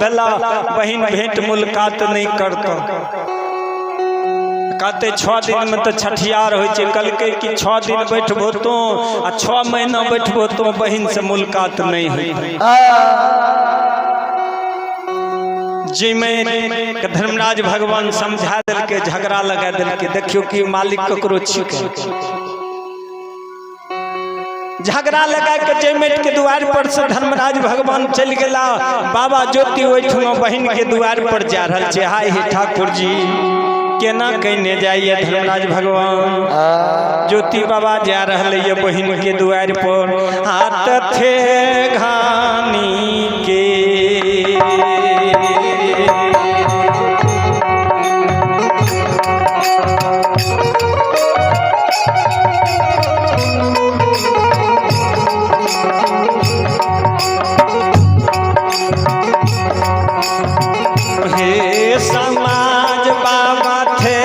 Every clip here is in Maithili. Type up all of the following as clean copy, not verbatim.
भेला, बहिन भेंट मुलाकात नहि करतौ। कहते 6 दिन में तो छठियार होइ छै। कहलकै कि 6 दिन बैठबो तो आ 6 महीना बैठबो तो बहिन से मुलाकात नहीं होई। जाहिमे धर्मराज भगवान समझा देलकै, झगड़ा लगा देलकै। देखियौ कि मालिक ककरो छिकै। झगड़ा लगा के जयमेट के द्वार पर से धर्मराज भगवान चलि गेला। बाबा ज्योति ओहिठमा बहिन के द्वार पर जा रहल छै। हाय हे ठाकुर जी, केना कहने जाइए धर्मराज भगवान। ज्योति बाबा जा रहल ये बहिन के द्वार पर। हाथ थे घानी के हे समाज बाबा थे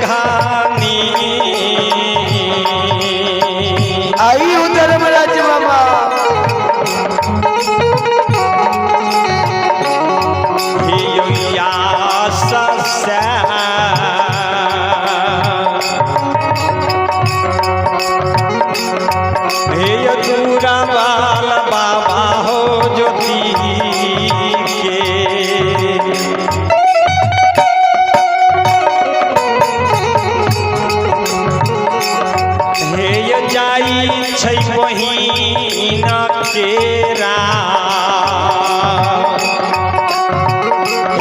घानी। आई उधर धर्मराज बाबा। बाबा हो ज्योति के हे जाई छै बहिन केरा।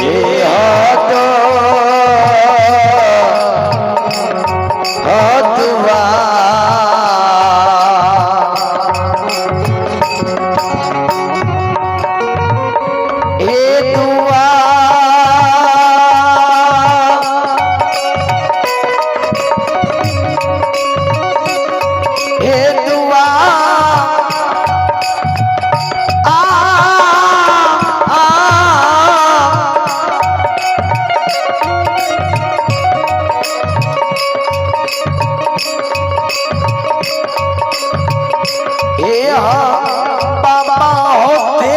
हे हाथ हथवा हे दुआ हे दुआ आ आ हे हाँ बाबा होते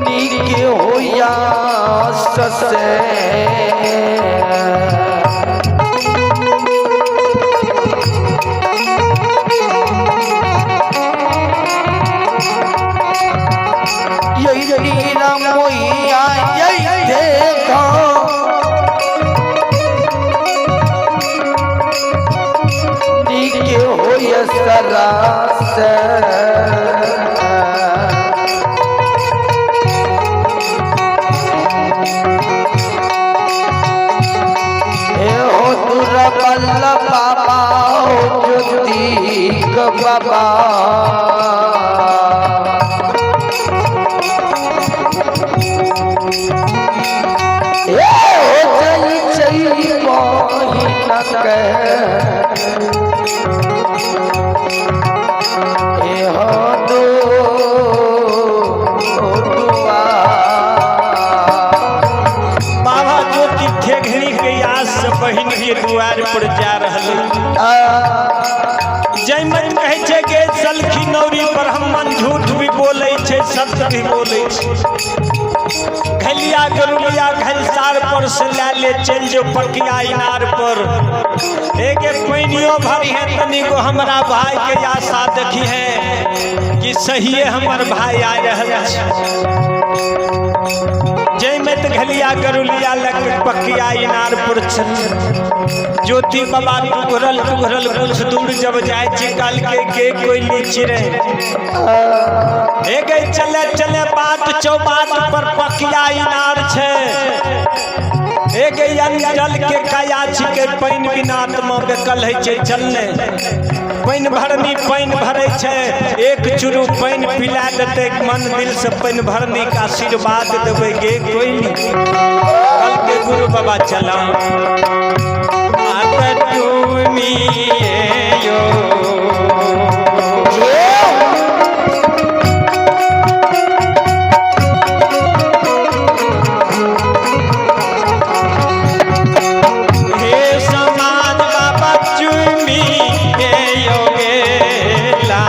नीक होया ससे। यही मोइया यही देखो नीक होय सरास। हे हो दुर्बल बाबा हो ज्योति बाबा। हे हो जई जई बहिन के हे हो दो दुआ। बाबा ज्योति ठेघनी के आस से बहिन के द्वार पर जा रहल। जयमत कहै छै के सलखी नौरी ब्राह्मण झूठ भी बोलै छै, सत्य भी बोलै छै। घलिया गरुलिया घलसार पर से लए ले चलि जो पकिया इनार पर। एक एक पैनियो भरी है तनिको हमरा भाई के आशा देखी है कि सहिए हमर भाई आ रहल छै। जयमत घलिया गरुलिया लग पकिया इनार पर चल ज्योति बाबा टुघरल टुघरल कुछ दूर जब जाए छी काल के कोई लीची रे। हे गई चले चले बात चौबात पर पकिया इनार छै। हे गई जल के काया छिके पानि बिना आत्मा बेकल है छै। चलने पानि भरनी पानि भरै छै, एक चुरू पानि पिला देतै मन दिल से पानि भरनी के आशीर्वाद देबै गे कोई नहीं। कल के गुरु बाबा चला आत तुमी यो। हे समाज बाबा चुमी योगेला।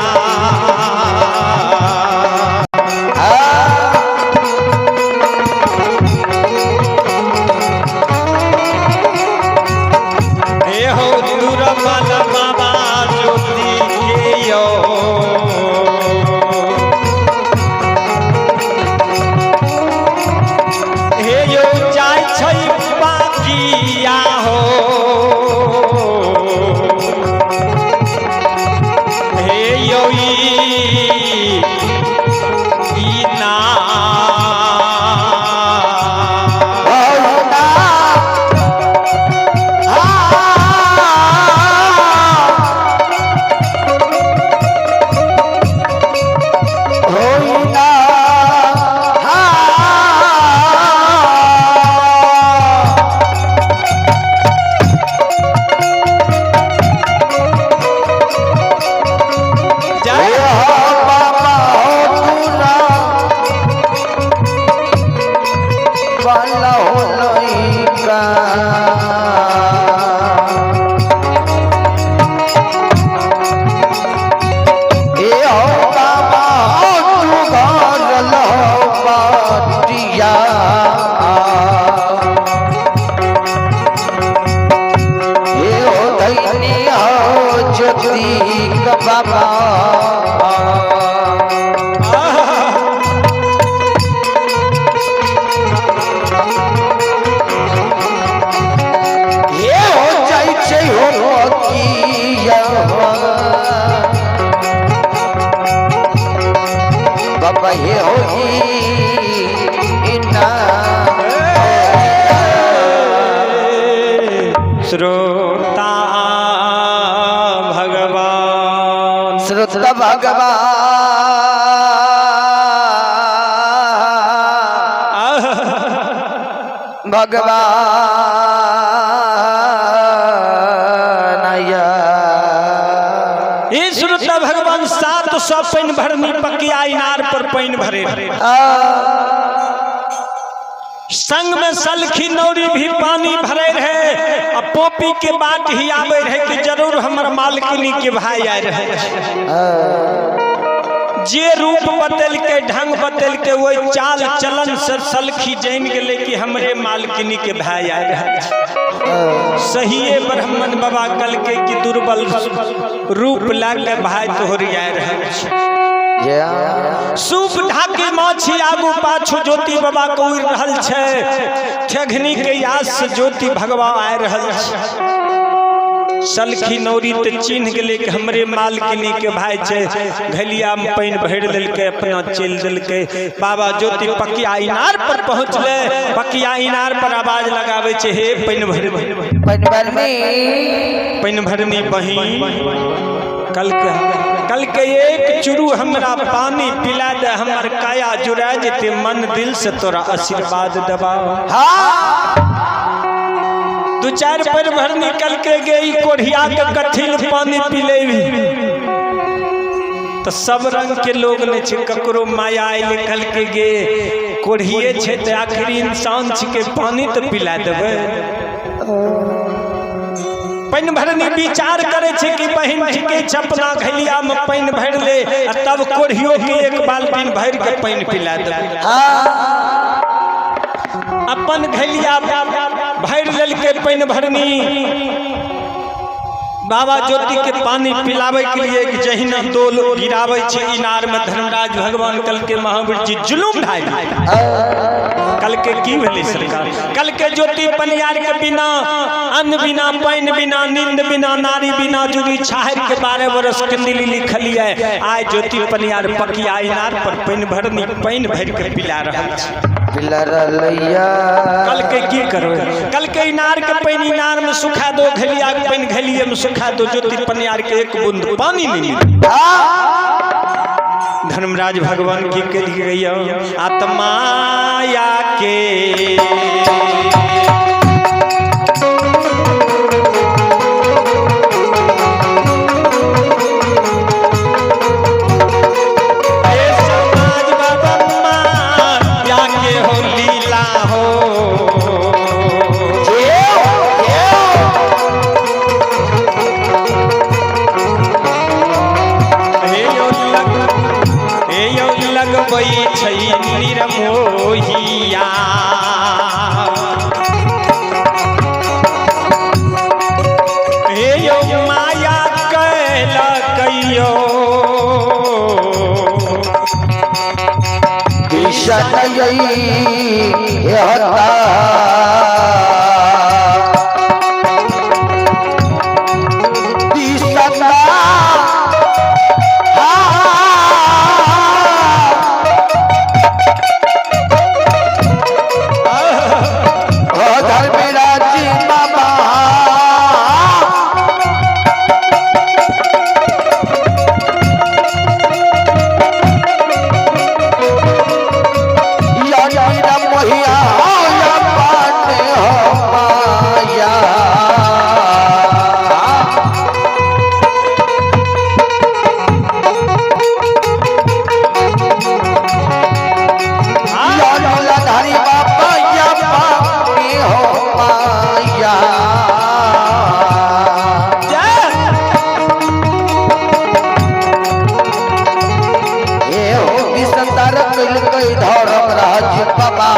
बाबा हे होई ना। श्रोता भगवान, श्रोता भगवान, भगवान आया। ई श्रोता भगवान 700 पानि भरनी पकिया इनार पर पानि भरे संग में सलखी नौरी भी पानी भरे रहे आ पोपी के बाट ही आवे रहे कि जरूर हमर मालकिनी के भाई आए रहे। जे रूप बदल के ढंग बदल के वही चाल चलन से सलखी जान गेले कि हमरे मालकिनी के भाई आए रहे। सहिए ब्राह्मण बाबा कल के कि दुर्बल रूप ला के भाई तोहरी आए रहे। सूप ढाकी माछी आगू पाछू ज्योति बाबा के उड़ रहल छै, ठेघनी के याद से ज्योति भगवा आए रहल छै। सलखी नौरी ते चिन्ह गेलै कि हमरे मालकिनी के भाई छै, घलिया में पानि भरि देलकै, अपना चलि देलकै। बाबा ज्योति पकिया इनार पर पहुँचलै, पकिया इनार पर आवाज लगाबै छै, हे पानि भरि बनबरनी, पानि भरनी बहिन, कल के कल के एक चुरू हमरा पानी पिला दे, हमर काया जुड़ा जेते, मन दिल से तोरा आशीर्वाद दबा। हाँ दू चार पर भर निकल के गई कोढ़िया के कठिन पानी पिले भी तो सब रंग के लोग ने छे, ककरो माया आयल निकल के गे कोढ़िए छे ते आखिरी इंसान छिके पानी तो पिला देबै। पानि भरनी विचार करे छे कि बहिन ठीके छै, अपना घलिया में पानि भरि ले आ तब कोढ़ियो के एक बाल्टीन भरि के पानि पिला देबै। अपन घलिया भरि लेलकै पानि भरनी। बाबा ज्योति के पानी पिलावे के लिए एक जहिना दोल गिरावे छे इनार में, धर्मराज भगवान कल के महावीर जी जुलूम ढाई कल के की भेलै सरकार, कल के ज्योति पनियार के बिना अन्न बिना पानि बिना नींद बिना नारी बिना जुड़ी छाहर के 12 बरस किंदली लिखलिए। आइ ज्योति पनियार पकिया इनार पर पानि भरनी पानि भरि के पिला रहल छै। पिला रहलैया। कल के की करबै, कल के इनार के पानि इनार में सुखा दो, घलिया के पानि घलिए में सुखा दो, ज्योति पनियार के एक बूंद पानी नहीं मिले। धर्मराज भगवान की करी आत्माया के ए समाज बाबा माया के हो लीला हो, हे यौ लग हे यौ लगबै छै निरमोहिया, हे यौ माया कैलकैयो कृष्ण यही होता दिशता ओ धर्मराज बाबा या मीरा मोहिया या पाटे हो माया। या लीलाधारी बाबा या पाटे हो माया। जय ए हो विसंतार कइल कई धर्म राज बाबा।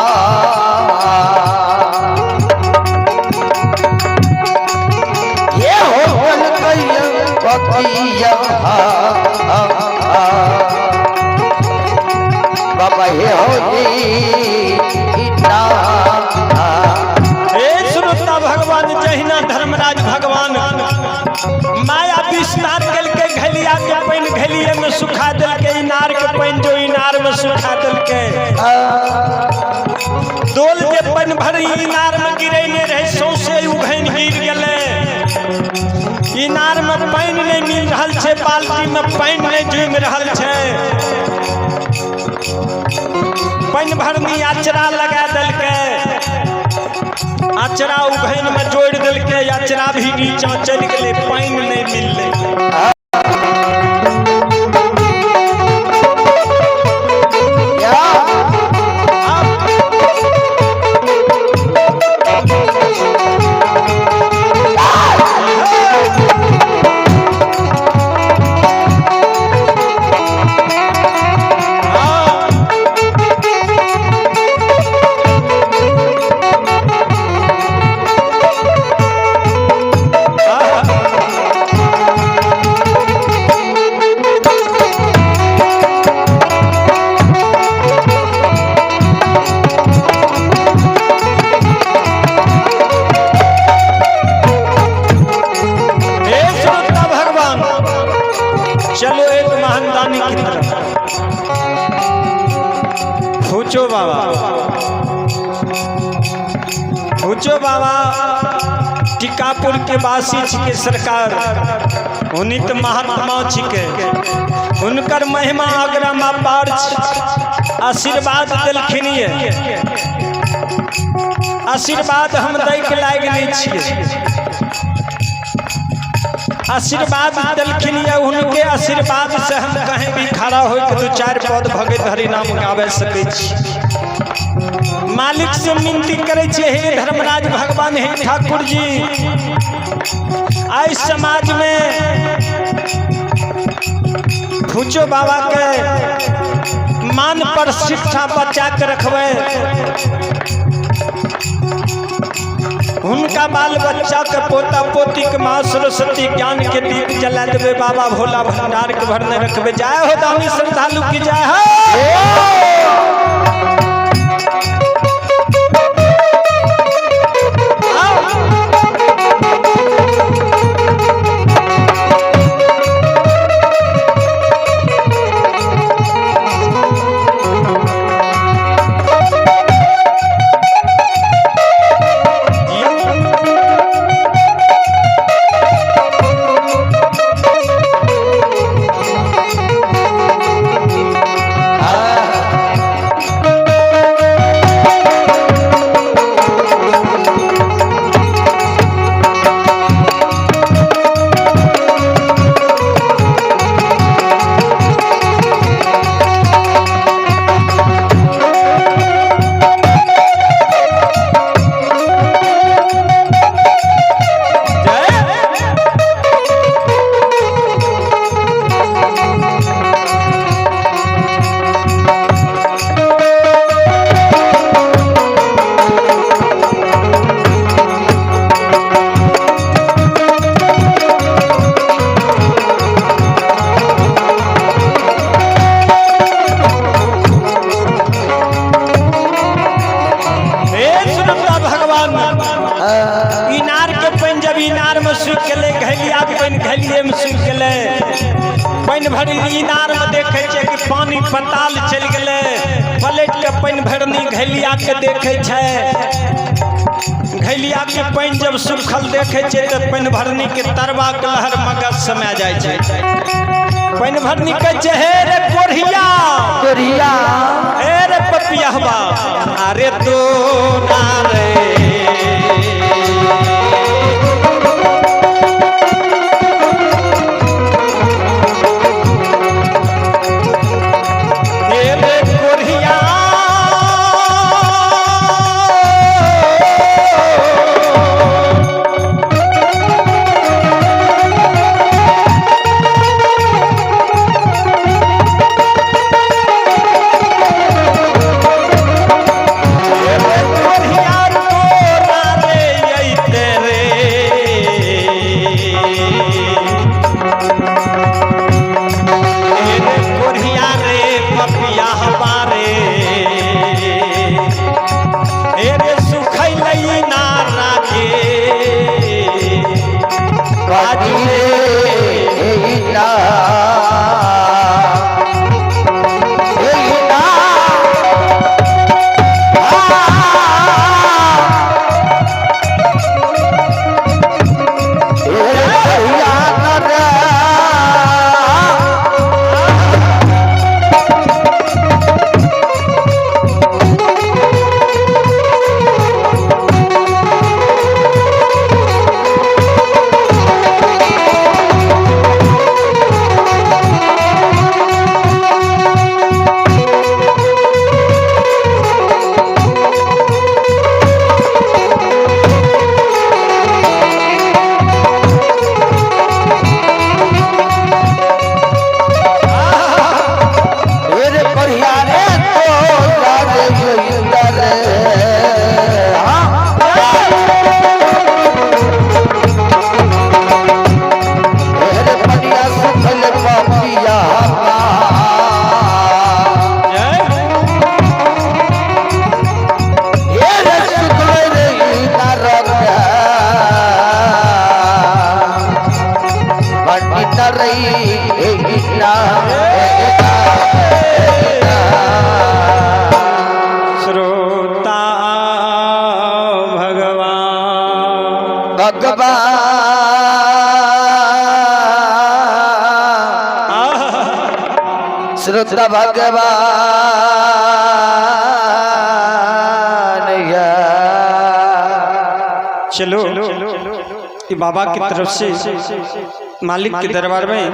ये हो कल कई पतिया बाबा हे हो जी ना। हे श्रोता भगवान जहिना धर्मराज भगवान माया विस्तार केलकै, घलिया के पानि घलिए में सुखा देलकै, इनार के पानि जो इनार में इनार में सुखा देलकै। डोल जे पानि भरी इनार में गिरेने रहे, सौंसे उघैन गिर गेलै। इनार में पानि नहीं मिल रहल छै, बाल्टी में पानि नहीं जुमि रहल छै। पानि भरनी अचरा लगा देलकै, अचरा उघैन में जोड़ि देलकै, अचरा भी नीचा चलि गेलै, पानि नहीं मिललै। हे श्रोता भगवान, चलो एक महान दानी की तरफ। पूछो बाबा, पूछो बाबा, टिकापुर के वासी छिके सरकार, उन्हीं तो महात्मा छिके, उनकर महिमा अग्रम अपार छै। आशीर्वाद देलखिन ये, आशीर्वाद हम दै के लायक नहीं छियै। आशीर्वाद देलखिन ये, उनके आशीर्वाद से हम कहीं भी खड़ा होके दू चारि पद भगत हरि नाम गावे सकै छी। मालिक से मिनती करै छियै, हे धर्मराज भगवान, हे ठाकुर जी, आइ समाज में फूचो बाबा के मान पर शिक्षा बचा के रखबै, हुनका बाल बच्चा के पोता पोती के माँ सरस्वती ज्ञान के दीप जला देवे, बाबा भोला भंडार के भरने रखबे। जय हो दानी श्रद्धालु की जय हो। जय। हे सुनता भगवान, इनार के पानि जब इनार में सूखि गेलै, घैलिया के पानि घैलिये में सूखि गेलै। पानि भरी इनार में देखै छै कि पानि पताल चलि गेलै। पलटि के पानि भरनी घैलिया के देखै छै। घैलिया के पानि जब सूखल देखै छै तऽ पानि भरनी के तरवा के लहर मगज समा जाइ छै। पानि भरनी कहै छै, हे रे कोढ़िया, कोरिया, हे रे पपियहबा, अरे तो ना रे हे रे कोढ़िया, हे रे भगवान, श्रोता भगवान या। चलो ये बाबा की तरफ से मालिक के दरबार में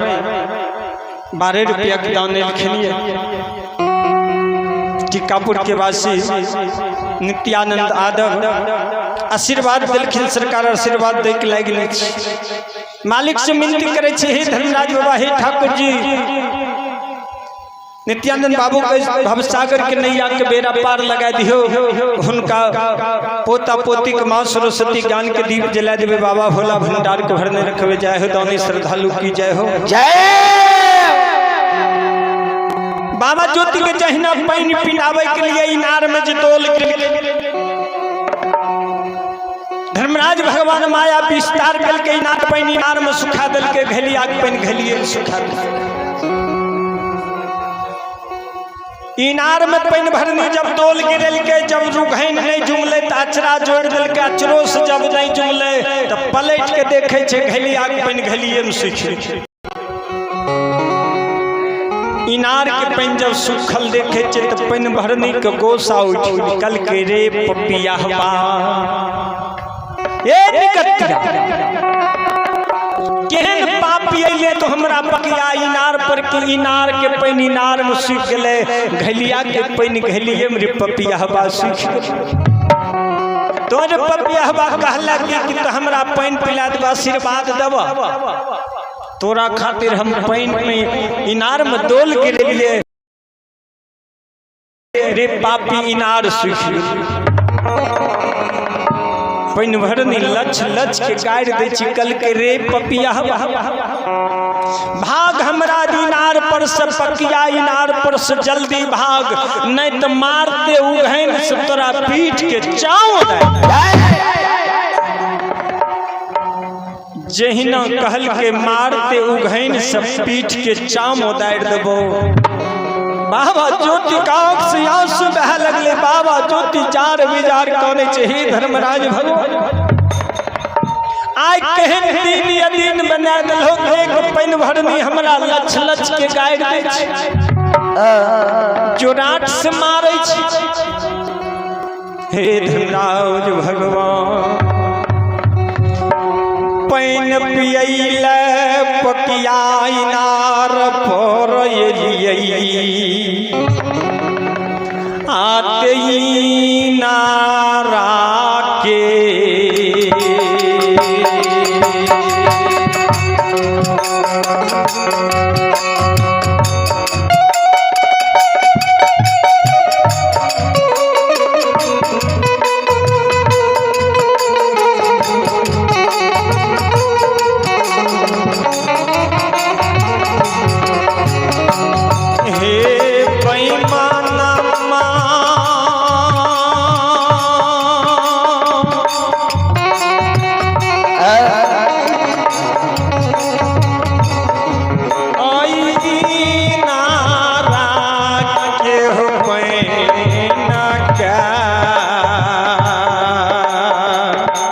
12 रुपया के दान लिखलिए। टिकापुर के वासी नित्यानंद आदव आशीर्वाद दिलखिन। सरकार आशीर्वाद दे के लागि गेल। मालिक से मिनती करे छे, हे धर्मराज बाबा, हे ठाकुर जी, नित्यानंद बाबू के भवसागर के नैया के बेड़ा पार लगा दियो। हुनका पोता पोती के माँ सरस्वती ज्ञान के दीप जला देवे। बाबा भोला भंडार के भरने रखवे। जय हो दानी श्रद्धालु की जय हो। जय। बाबा ज्योति के जहिना पानी पिलावे के लिए इनार में जे तोल के धर्मराज भगवान माया विस्तार करके इनार पानी इनार में सुखा दल के घलिया के पानी घलिए में सुखा दल। इनार में पानि भरनी जब तोल गिरल के जब रुघैन नहीं जुमले त अचरा जोड़ दल के, अचरो से जब नहीं जुमले त पलट के देखे छे घलिया के पानि घलिए में सुखी। इनार के पानि जब सुखल देखे छे त पानि भरनी के गोसा उठ निकल के, रे पपियाहबा, ए निकतिया, केहन पापी अइले तो हमरा पकिया इनार पर के इनार के पानि इनार में सूख गेलै, घलिया के पानि घलिए में रे पपियाहबा सूख गेलै। तोर पपियाहबा कहलक कि तो हमरा पानि पिला देबा, आशीर्वाद देब, तोरा खातिर हम पानि में इनार में डोल गिरेलिए रे पापी, इनार सूख गेलै। पानि भरनी लच लच के गाड़ि दै छी। कल के रे पपिया भाग हमरा इनार पर से, पकिया इनार पर से जल्दी भाग, नहीं तो मारते उघैन से तोरा पीठ के चाव। जहिना कहल के मारते उघैन से पीठ के चाम उदारि देबो, बाबा ज्योति कांख से आंसू बह लगले। बाबा ज्योति चार विचार कने छे, हे धर्मराज भगवान, आइ केहन दिन अदीन बना देलहो, एक पानि भरनी हमरा लछ लछ के गाड़ि दै छै, जोराट से मारै छै। हे धर्मराज भगवान, पानि पियैले पकिया इनार पर एलियै, आते इनारा के हे बेईमाना आई नारा के हो पैना का।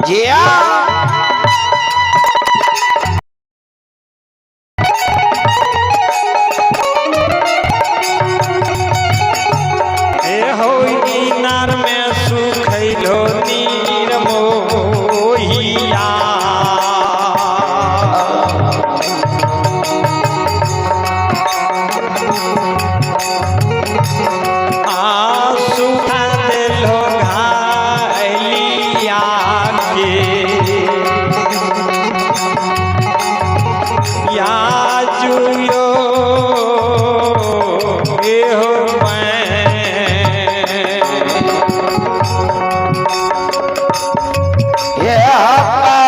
जिया। हे हो इनार में सुखैलो नीर मोहिया, आ सुखा देलो घालिया के या जुयो ए हो मैं। ये हप्पा।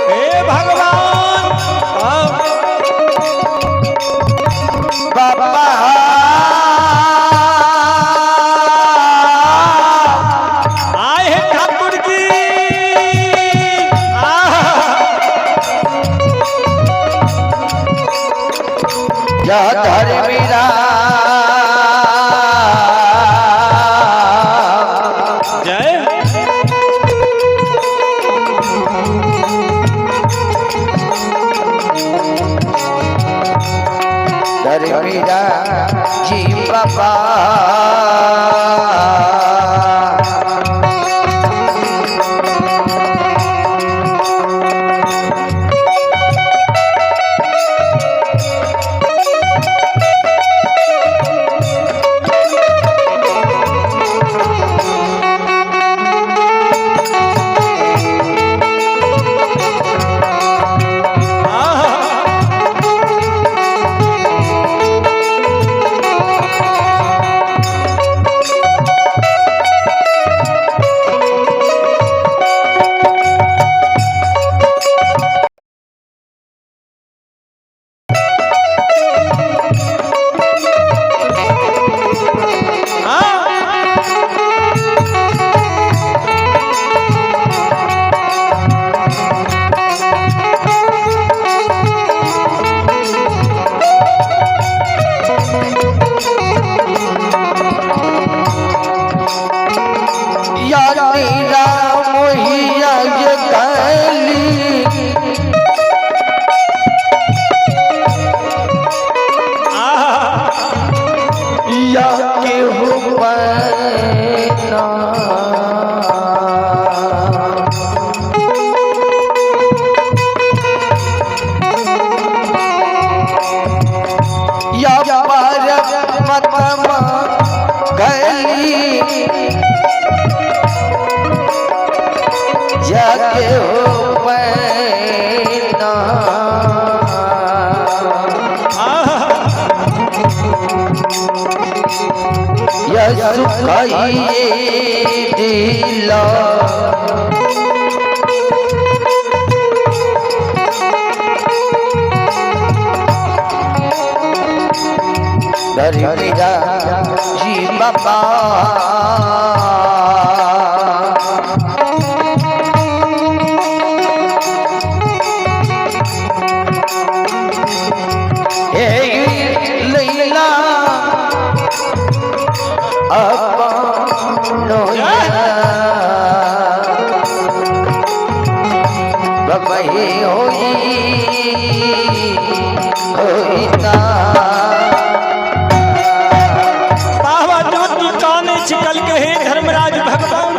हे भगवान, बाबा आए हे ठाकुर जी, यह धर्मीरा। जय धर्मीरा जी बाबा। यानी राम ही काली या के हो पैना। या परमात्मा गली जाके हो पैना। या सुखाइए दिला धर्मीरा जी बाबा। हे लैला अपनो बाबा हे होई होई। बाबा ज्योति काने छिकल के हे धर्मराज भगवान,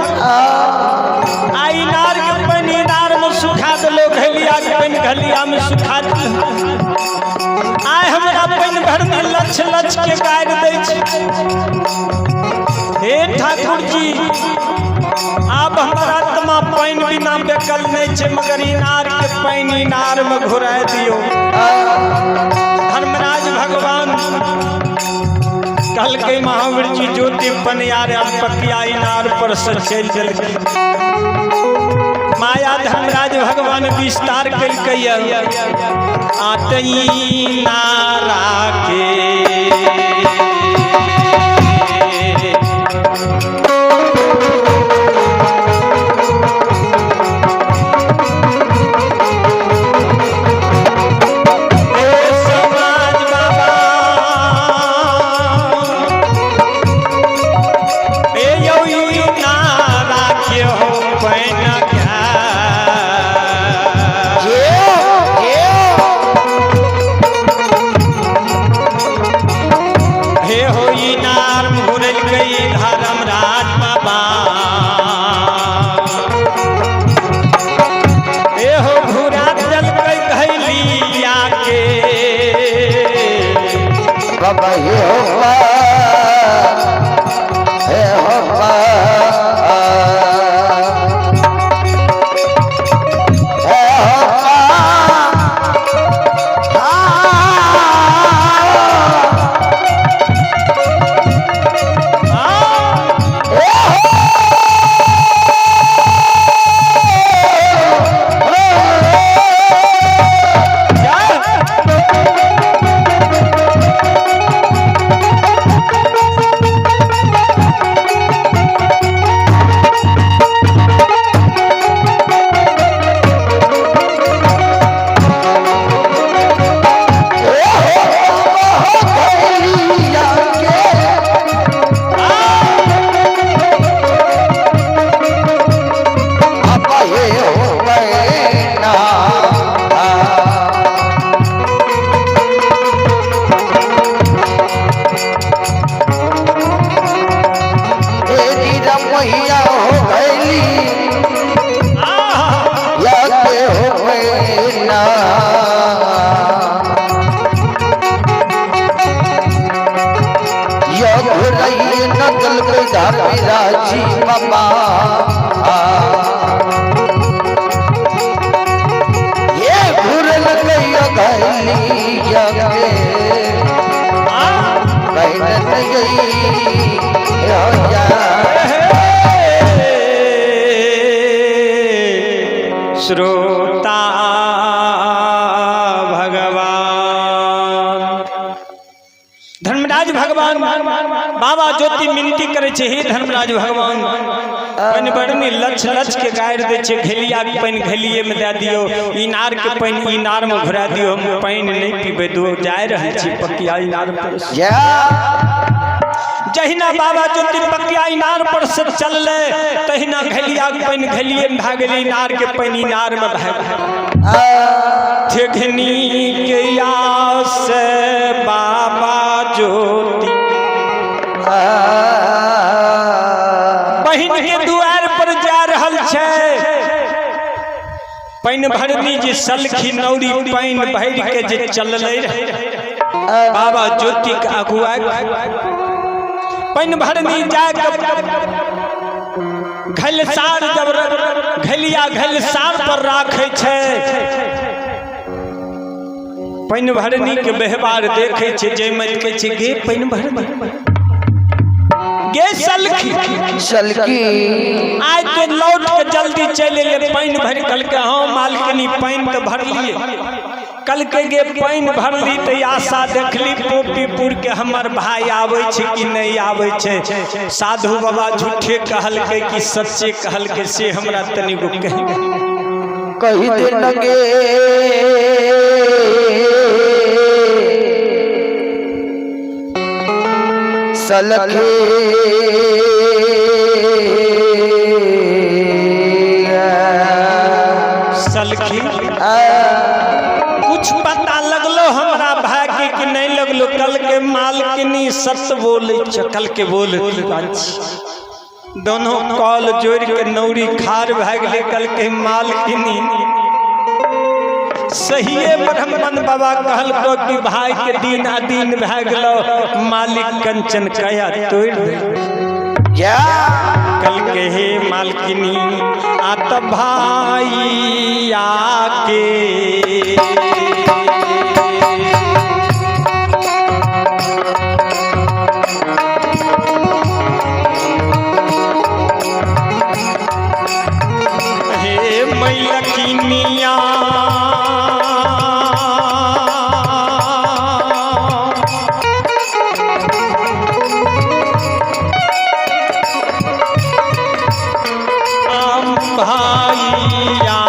आ इनार के पानि इनार में सुखा देलो, घलिया के पानि घलिया में सुखा देलो। आइ हमरा पानि भरने लक्ष लक्ष के गारि दै छै। हे ठाकुर जी, आब हमर आत्मा पानि बिना बेकल नहीं छै, मगर इनार के पानि इनार में घुरा दियो। धर्मराज भगवान कहलकै महावीर जी ज्योति पनियार पकिया इनार पर से चलि गेलकै। माया धर्मराज भगवान विस्तार केलकै आतई नारा के। हे समाज बाबा, हे यौ ई नारा के हो पैन हे हो इनार घुरल गई धर्मराज बाबा, हे हो घुरा देलकै घैलिया के। बाबा हे हो हे हो हे हो। आ, जा। कलकै धर्म राजी बाबा। ये घुरल कई घलिया के बहन गई हो जा। श्रोता भगवान धर्मराज भगवान बाबा ज्योति मिनती करे छे, हे धर्मराज भगवान पानि बड़नी लछ लछ के गारि दै छे, घेलिया के पानि घेलिए में दए दियो, इनार के पानि इनार में घुरा दियो, हम पानि नहीं पीबै दो जाय रहल छी पकिया इनार पर। जा। जहिना बाबा ज्योति पकिया इनार पर से चलले तहिना घेलिया के पानि घेलिए में भए गेलै, इनार के पानि इनार में भए गेलै। ठेघनी के आस बाबा ज्योति बहिन के दुआर पर जा रहल छै, पानि भरनी जे सलखी नौरी पानि भरि के जे चललै रहै बाबा ज्योति के अगुआ पानि भरनी जाके घलसार जब घलिया घलसार पर राखै छै, पानि भरनी के व्यवहार देखै छै, जाहिमे कहै छै गे पानि भरनी गे सलखी सलकी आइ तो लौट के जल्दी चलि एलै पानि भरि। कहलकै हँ मालकिनी पानि तऽ भरलियै। कहलकै गे पानि भरली तऽ आशा देखली पोपीपुर के हमर भाई आबै छै कि नहि आबै छै। साधु बाबा झूठे कहलकै कि सच्चे कहलकै से हमरा तनिगो कहि। कही दिन गे सलखे सलखी कुछ पता लगलो हमरा भाई के कि नहीं लगलो? कल के मालकिनी सत बोले छै, कल के बोल दोनों कॉल जोड़ के नौरी खार भए गेलै। कल के मालकिनी सहिए ब्राह्मण बाबा कहलको कि भाई के दिन अदीन भए गेलो, मालिक कंचन कया तोड़ दे। जा। कल के हे मालकिनी आत भाई आके हे मैलकिनिया आम भाइया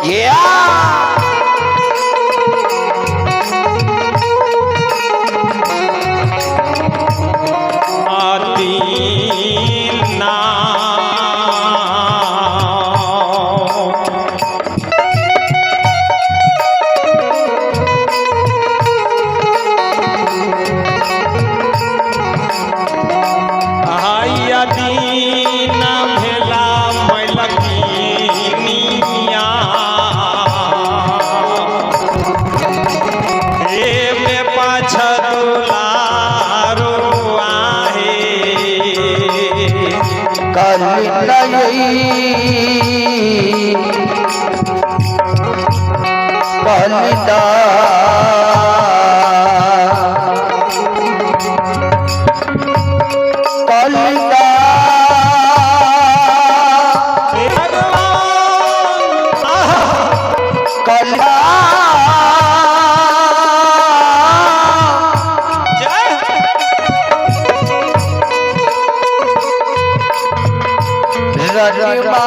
या आदीना आइ दीना भेला मैलकिनिया हे में पाछ दुलारो आहे। कल नहीं कलिदा कलिदा हे भगवान आहा। कलिदा जय रजमा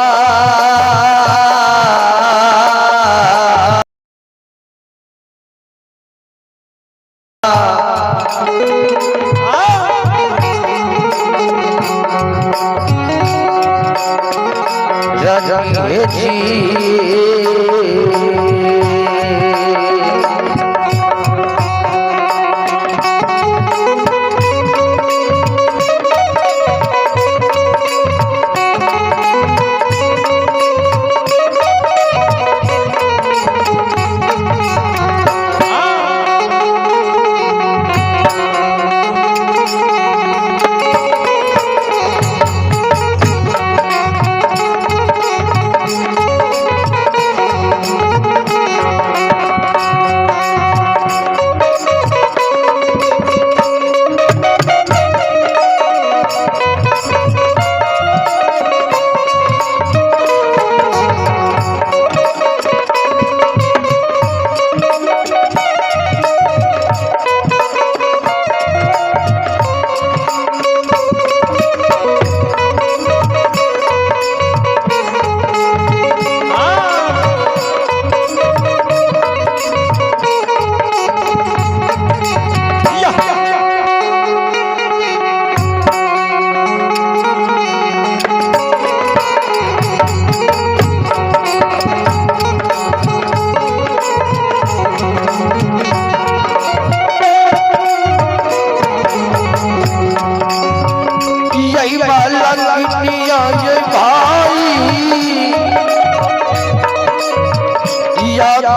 रजनी जी।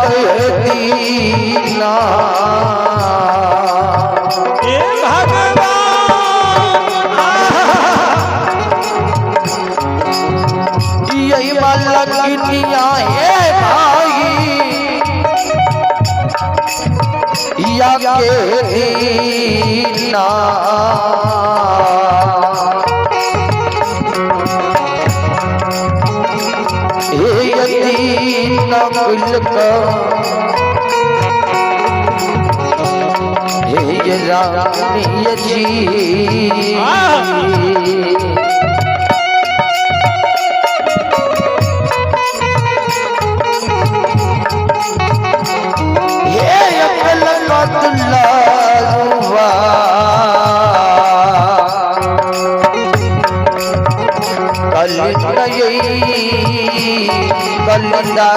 के दीना। हे भगवान। यही मलकिनिया हे भाई या के दीना। हे यदीना कुल हे रानी जी। हे अकल कतलुआ कल नई कलदा।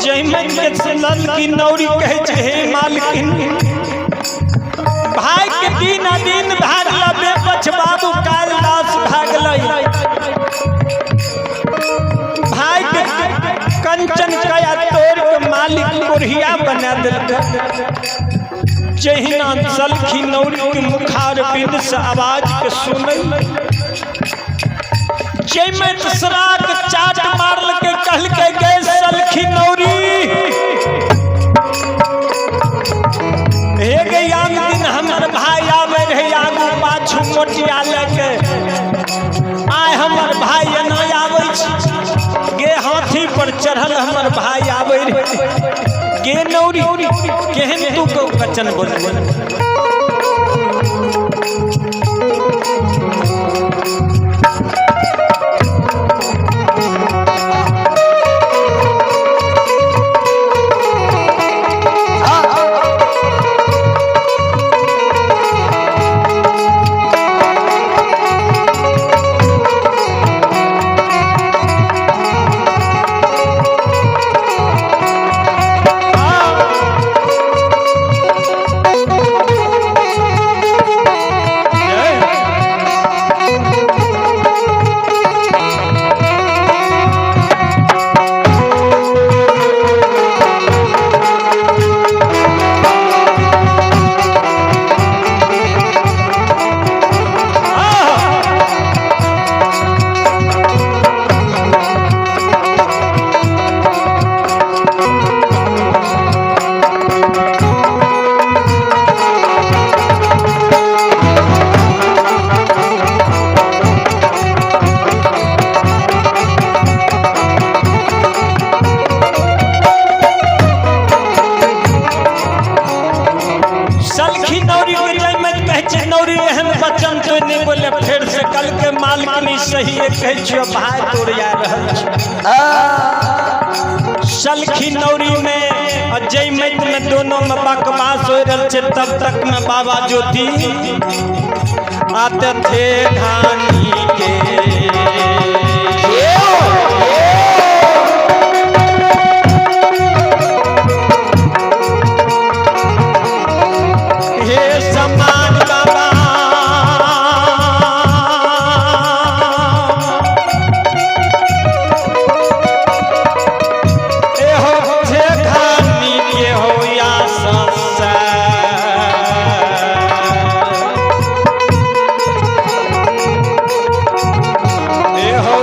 जयमन के सुनल की नौरी कहै छै हे मालकिन, भाई के दिन अदिन भागल बेपछ बाबू कालिदास भागलै। भाई के कंचन कया तोड़ के मालिक कोढ़िया बना देलकै। जहिना सलखी नौरी के मुखार बिंद से आवाज के सुनै जैमे सराक चाट मारलकै, कहलकै गे सलखी नौरी, हे गे आन दिन हमर भाई आबै रहे आगू पाछू मोटिया लए के, आइ हमर भाई एना आबै छै। गे हाथी पर चढ़ल हमर भाई आबै रहे। गे नौरी, केहन तू कचन बोलबै? सलखी नौरी के जाइमे कहै छै नौरी एहन बचन तो नहि बोले। फेर से कल के मालकिनी सही कहै छियो भाई तोर जा रहल छै। सलखी नौरी में और जयमैत में दोनों में बकवास हो रहल छै। तब तक में बाबा ज्योति आते थे घानी के। हे समान बाबा, ए हो छे घानी के हो या संसार। ए हो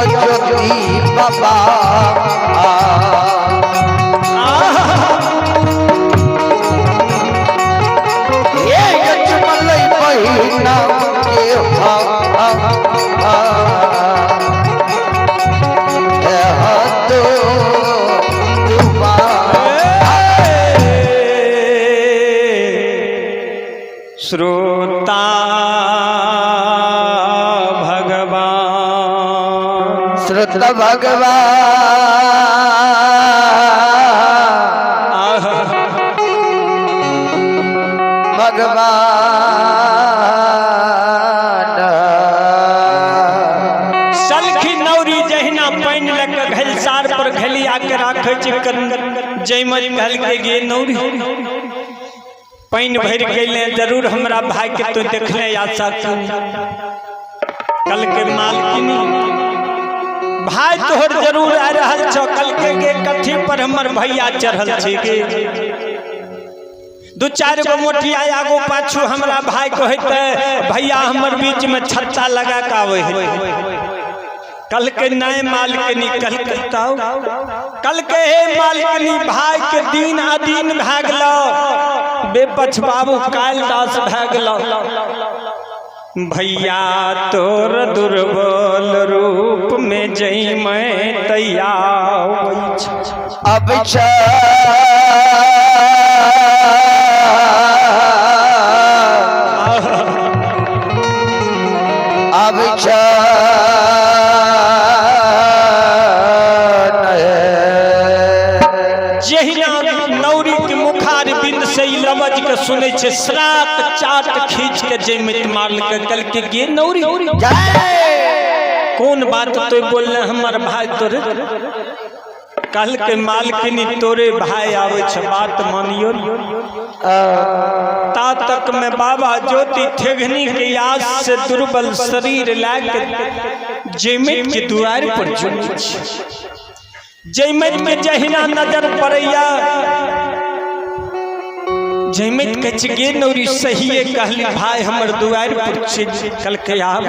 ज्योति बाबा। हे अजमल बहिना के हा हा तो श्रोता भगवान, श्रुत भगवान, भगवान। सलखी नौरी जहिना पानि लऽ कऽ घलसार पर घलिया के राखै छै, जैमत कहलकै गे नौरी, पानि भरि गेलै, जरूर हमरा भाई के तो देखले आशा कर। कल के मालकिनी, भाई तोहर जरूर आ रहल छौ। कल के कथी पर हमर भैया चढ़ल छै गे? दू चारि गो मोटिया आगू पाछू हमरा भाई को हेतै, भैया हमर बीच में छत्ता लगा के आबै है। कल के नए मालकिनी, कल के ताऊ, कल के हे मालकिनी, भाई के दिन अदीन भए गेलो, बेपछ बाबू काल दास भए गेलो। भैया तोर दुर्बल रूप में जइमै तैयार। अब अब जहिना नौरी के मुखार बिंद से ई लवज के सुनै छै, श्राक चाट खींच के जैमित मारल के। कल के गे नौरी, कोन बात तो बोलले हमर भाई तोरे? कल के मालकिनी, तोरे भाई आवे छ, बात मानियो। ता तक में बाबा ज्योति ठेघनी के याद से दुर्बल शरीर लाके जैमित के दुआर पर जुटे छै। जैमित के जहिना नजर पड़ैया, जैमित कहै छै, गे नौरी, सहिए कहली, भाई हमर दुआर पर छै। कल के आब,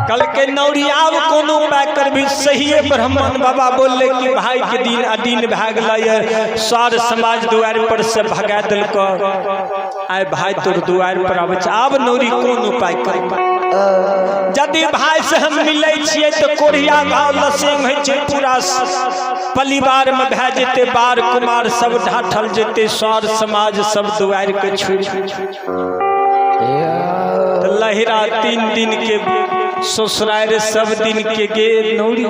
कल के नौरी, आब कोनो उपाय करबी। सहिए ब्राह्मण बाबा बोलले कि भाई के दिन अदीन भए गेलै, सार समाज दुआर पर से भगा देलक, आइ भाई तोर दुआर पर आबै छै। आब नौरी कोन उपाय करबी? यदि भाई से हम मिलै छियै तऽ कोढ़िया घाव लसेंग होइ छै, पूरा परिवार में भए जेतै, बार कुमार सब ढाठल जेतै, सर समाज सब दुआर के छोड़ि। तऽ लहिरा 3 दिन के ससुरार सब दिन के। गे नौरी,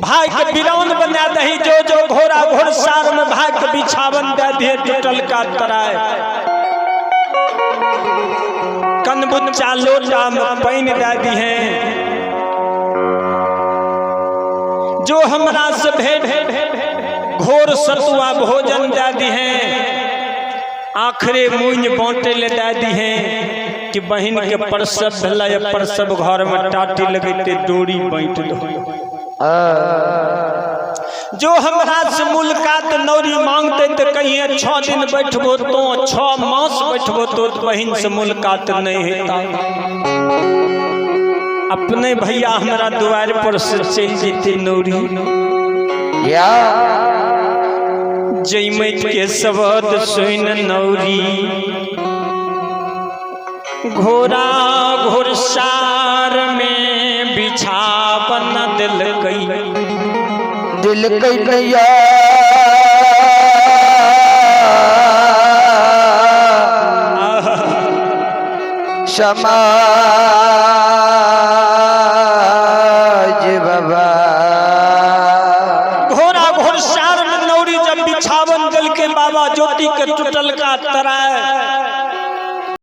भाई के बिरान बना दही, जो जो घोड़ा घोड़सार में भाई के बिछावन दे दिए, टूटल का तराय, कनबुच्चा लोटा में पानि दे दिहे, जो हमरा से भेंट घोर सतुआ भोजन दे दिहे, आखिरे मुंज बांटे ले दे दिहे कि बहिन के प्रसव भेलै, प्रसव घर में टाटी लगेते डोरी बांट दो, जो हमरा से मुलाकात नौरी मांगते तो कहिए 6 दिन बैठबो तो, 6 मास बैठबो तो बहिन से मुलाकात नहीं हेता। अपने भैया हमरा दुआर पर से चलि जेते नौरी। या। जैमत के शब्द सुन नौरी घोड़ा घोड़सार में बिछावन दिलकै। दिल कैया। समाज बाबा। घोड़ा घोड़सार में नौरी जब बिछावन दिलके, बाबा ज्योति के टूटल का तराय